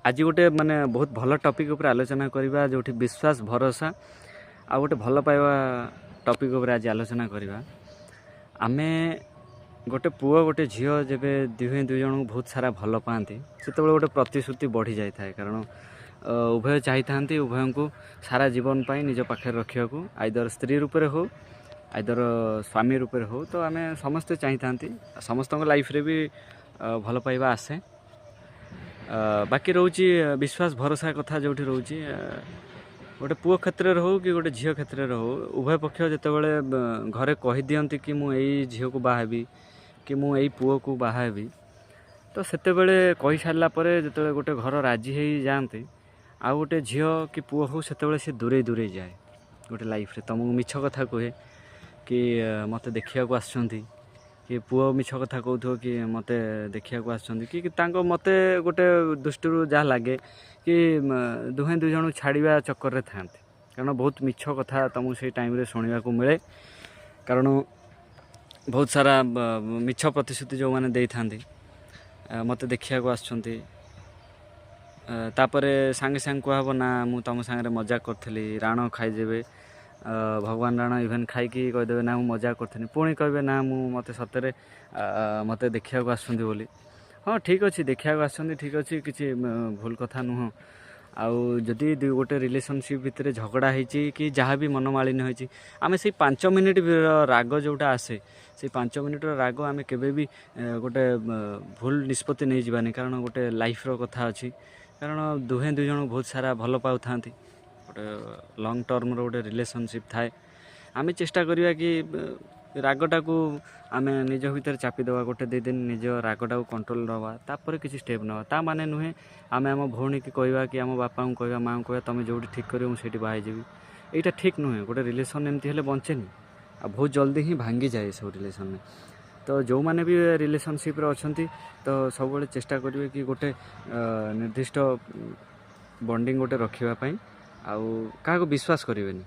ଆଜି ଗୋଟେ ମାନେ ବହୁତ ଭଲ ଟପିକ୍ ଉପରେ ଆଲୋଚନା କରିବା, ଯେଉଁଠି ବିଶ୍ୱାସ, ଭରସା ଆଉ ଗୋଟେ ଭଲ ପାଇବା ଟପିକ୍ ଉପରେ ଆଜି ଆଲୋଚନା କରିବା। ଆମେ ଗୋଟେ ପୁଅ ଗୋଟେ ଝିଅ ଯେବେ ଦୁହେଁ ଦୁଇ ଜଣଙ୍କୁ ବହୁତ ସାରା ଭଲ ପାଆନ୍ତି, ସେତେବେଳେ ଗୋଟେ ପ୍ରତିଶ୍ରୁତି ବଢ଼ି ଯାଇଥାଏ। କାରଣ ଉଭୟ ଚାହିଁଥାନ୍ତି ଉଭୟଙ୍କୁ ସାରା ଜୀବନ ପାଇଁ ନିଜ ପାଖରେ ରଖିବାକୁ, ଆଇଦର ସ୍ତ୍ରୀ ରୂପରେ ହଉ, ଆଇଦର ସ୍ୱାମୀ ରୂପରେ ହଉ। ତ ଆମେ ସମସ୍ତେ ଚାହିଁଥାନ୍ତି, ସମସ୍ତଙ୍କ ଲାଇଫ୍ରେ ବି ଭଲ ପାଇବା ଆସେ। ବାକି ରହୁଛି ବିଶ୍ୱାସ ଭରସା କଥା। ଯେଉଁଠି ରହୁଛି, ଗୋଟେ ପୁଅ କ୍ଷେତ୍ରରେ ହଉ କି ଗୋଟେ ଝିଅ କ୍ଷେତ୍ରରେ ହଉ, ଉଭୟ ପକ୍ଷ ଯେତେବେଳେ ଘରେ କହିଦିଅନ୍ତି କି ମୁଁ ଏଇ ଝିଅକୁ ବାହା ହେବି କି ମୁଁ ଏଇ ପୁଅକୁ ବାହା ହେବି, ତ ସେତେବେଳେ କହିସାରିଲା ପରେ ଯେତେବେଳେ ଗୋଟେ ଘର ରାଜି ହେଇଯାଆନ୍ତି, ଆଉ ଗୋଟେ ଝିଅ କି ପୁଅ ହଉ, ସେତେବେଳେ ସେ ଦୂରେଇ ଦୂରେଇ ଯାଏ ଗୋଟେ ଲାଇଫ୍ରେ। ତୁମକୁ ମିଛ କଥା କୁହେ କି ମୋତେ ଦେଖିବାକୁ ଆସୁଛନ୍ତି, କି ପୁଅ ମିଛ କଥା କହୁଥିବ କି ମୋତେ ଦେଖିବାକୁ ଆସୁଛନ୍ତି, କି ତାଙ୍କ ମୋତେ ଗୋଟେ ଦୃଷ୍ଟିରୁ ଯାହା ଲାଗେ କି ଦୁହେଁ ଦୁଇ ଜଣଙ୍କୁ ଛାଡ଼ିବା ଚକ୍କରରେ ଥାଆନ୍ତି। କାରଣ ବହୁତ ମିଛ କଥା ତୁମକୁ ସେଇ ଟାଇମ୍ରେ ଶୁଣିବାକୁ ମିଳେ। କାରଣ ବହୁତ ସାରା ମିଛ ପ୍ରତିଶ୍ରୁତି ଯେଉଁମାନେ ଦେଇଥାନ୍ତି, ମୋତେ ଦେଖିବାକୁ ଆସୁଛନ୍ତି, ତାପରେ ସାଙ୍ଗେ ସାଙ୍ଗେ କୁହାହେବ, ନା ମୁଁ ତୁମ ସାଙ୍ଗରେ ମଜାକ କରିଥିଲି। ରାଣ ଖାଇଦେବେ, ଭଗବାନ ରାଣ ଇଭେନ୍ ଖାଇକି କହିଦେବେ, ନା ମୁଁ ମଜାକ କରିଥିଲି। ପୁଣି କହିବେ, ନା ମୁଁ ମୋତେ ସତରେ ମୋତେ ଦେଖିବାକୁ ଆସୁଛନ୍ତି ବୋଲି। ହଁ, ଠିକ୍ ଅଛି, ଦେଖିବାକୁ ଆସୁଛନ୍ତି, ଠିକ୍ ଅଛି, କିଛି ଭୁଲ କଥା ନୁହଁ। ଆଉ ଯଦି ଗୋଟେ ରିଲେସନସିପ୍ ଭିତରେ ଝଗଡ଼ା ହେଇଛି କି ଯାହା ବି ମନମାଳିନ୍ୟ ହେଇଛି, ଆମେ ସେଇ 5 ମିନିଟ୍ ରାଗ ଯେଉଁଟା ଆସେ, ସେଇ 5 ମିନିଟ୍ର ରାଗ ଆମେ କେବେ ବି ଗୋଟେ ଭୁଲ ନିଷ୍ପତ୍ତି ନେଇଯିବାନି। କାରଣ ଗୋଟେ ଲାଇଫ୍ର କଥା ଅଛି। କାରଣ ଦୁହେଁ ଦୁଇ ଜଣଙ୍କୁ ବହୁତ ସାରା ଭଲ ପାଉଥାନ୍ତି, ଗୋଟେ ଲଙ୍ଗ୍ ଟର୍ମର ଗୋଟେ ରିଲେସନସିପ୍ ଥାଏ। ଆମେ ଚେଷ୍ଟା କରିବା କି ରାଗଟାକୁ ଆମେ ନିଜ ଭିତରେ ଚାପିଦେବା, ଗୋଟେ 2 ଦିନ ନିଜ ରାଗଟାକୁ କଣ୍ଟ୍ରୋଲ୍ ନେବା, ତାପରେ କିଛି ଷ୍ଟେପ୍ ନେବା। ତା ମାନେ ନୁହେଁ ଆମେ ଆମ ଭଉଣୀକି କହିବା କି ଆମ ବାପାଙ୍କୁ କହିବା, ମାଆଙ୍କୁ କହିବା, ତୁମେ ଯେଉଁଠି ଠିକ୍ କରିବ ମୁଁ ସେଇଠି ବାହା ହେଇଯିବି। ଏଇଟା ଠିକ୍ ନୁହେଁ। ଗୋଟେ ରିଲେସନ୍ ଏମିତି ହେଲେ ବଞ୍ଚେନି ଆଉ ବହୁତ ଜଲ୍ଦି ହିଁ ଭାଙ୍ଗିଯାଏ ଏସବୁ ରିଲେସନ୍। ତ ଯେଉଁମାନେ ବି ରିଲେସନସିପ୍ରେ ଅଛନ୍ତି, ତ ସବୁବେଳେ ଚେଷ୍ଟା କରିବେ କି ଗୋଟେ ନିର୍ଦ୍ଦିଷ୍ଟ ବଣ୍ଡିଙ୍ଗ ଗୋଟେ ରଖିବା ପାଇଁ, ଆଉ କାହାକୁ ବିଶ୍ୱାସ କରିବେନି।